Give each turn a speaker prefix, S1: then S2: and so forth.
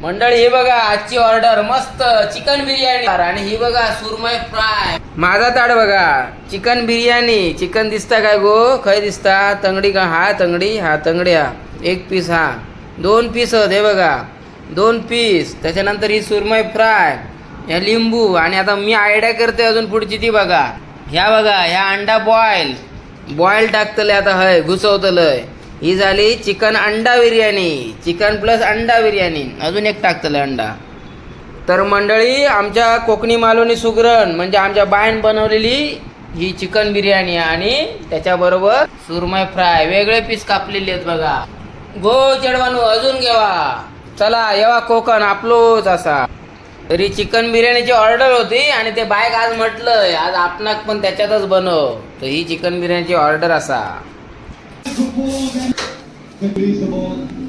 S1: मंडळी, हे बघा आजची ऑर्डर, मस्त चिकन बिर्याणी आणि ही बघा सुरमई फ्राय. माझा ताड बघा, चिकन बिर्याणी. चिकन दिसता काय गो? खय दिसता? तंगडी का? हा तंगडी, हा तंगडी, हा एक पीस, हा दोन पीस आहेत. हे बघा, दोन पीस. त्याच्यानंतर ही सुरमई फ्राय, या लिंबू आणि आता मी आयडिया करते अजून पुढची ती बघा. ह्या बघा, ह्या अंडा बॉईल बॉईल टाकतले आता, हय घुसवतलंय. ही झाली चिकन अंडा बिर्याणी, चिकन प्लस अंडा बिर्याणी. अजून एक टाकतलंय अंडा. तर मंडळी, आमच्या कोकणी मालवणी सुगरण म्हणजे आमच्या बायन बनवलेली ही चिकन बिर्याणी आणि त्याच्याबरोबर सुरमई फ्राय. वेगळे पीस कापलेले आहेत बघा. गो चेडवानू, अजून घेवा. चला येवा, कोकण आपलोच असा. तरी चिकन बिर्याणीची ऑर्डर होती आणि ते बायक आज म्हटलंय, आज आपणाक पण त्याच्यातच बनव. तर ही चिकन बिर्याणीची ऑर्डर असा.
S2: Release the ball.